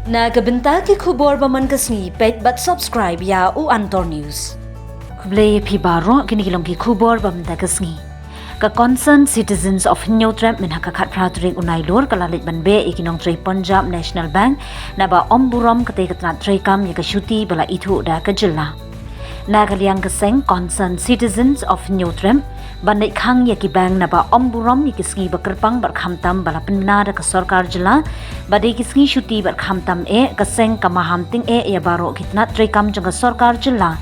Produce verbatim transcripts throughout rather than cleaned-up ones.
Na ka bynta ki khubor ba man ka sngi, peit bad subscribe ïa u Antor News. Khublei ïa phi baroh, kine ki long ki khubor ba man ka sngi. Ka Concerned Citizens of Hynñiewtrep mynha ka khatphra tarik u Nailur ka la leit ban beh ïa ki nongtrei Punjab National Bank naba ym burom katei ka tnat treikam ïa ka shuti ba la ithuh da ka jylla. Na ka liang ka seng Concerned Citizens of Hynñiewtrep, ban leit khang ïa ki bank naba ym burom ïa ki sngi ba kyrpang bad khamtam ba la pynbna da ka sorkar jylla, ba dei ki sngi shuti bad khamtam eh, ka seng ka maham tyngeh ïa baroh ki tnat treikam jong ka sorkar jylla.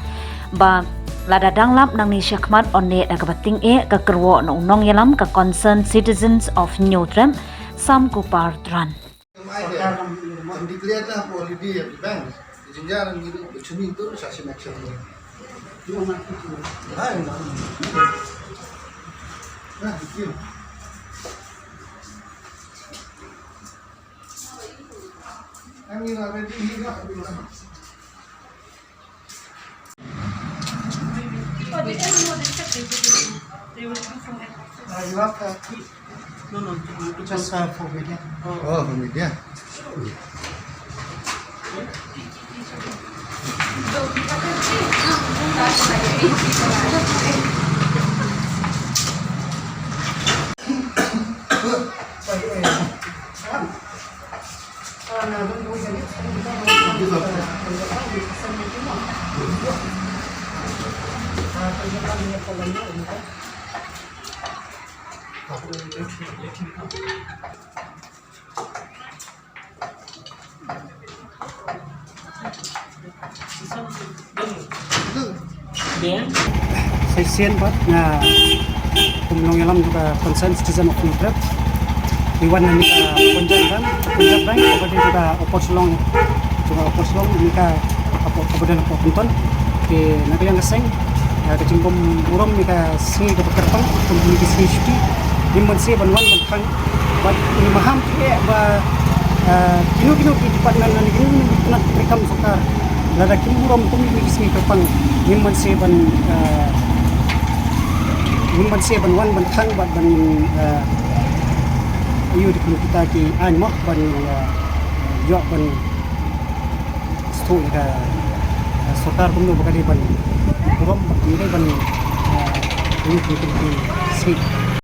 Ba lada dang lap nangne shakhmat, yn neh da kaba tyngeh, ka kyrwoh na u nongïalam ka Concerned Citizens of Hynñiewtrep, Sam Kupar Tran. Declare na holiday of the bank. Jynjar ngi duk bechuni tu sa simak simak. Hai, na. Na, thank you. Ngi la ready, ngi la ready. No, no, just, uh, for media. Oh, for media. Sa shisien pat nga kum nongïalam jong ka Concerned Citizen of Hynñiewtrep. Ngi wan na kane ka Punjab Bank, Punjab Bank, kaba dei jong ka Upper Shillong, jong ka Upper Shillong, kane ka hapoh, kaba don hapoh Pynton. Te na ka liang ka seng, ah, ka jingbym burom ïa ka sngi kaba kyrpang, kum kine ki sngi shuti, ngim banse ban wan ban khang, bad ngi maham tyngeh ba, ah, kino kino ki department lane kino kino ki tnat treikam sorkar, lada kim burom kum kine ki sngi kyrpang, ngim banse ban, ah, ngim banse ban wan ban khang bad ban, ah, ïoh da kino kita ki aiñ mo ban, ah, ïoh ban sdang ïa ka, ah, sorkar kumno ba ka dei ban burom, ba ka dei ban, ah, ïoh da kino kita ki sngi.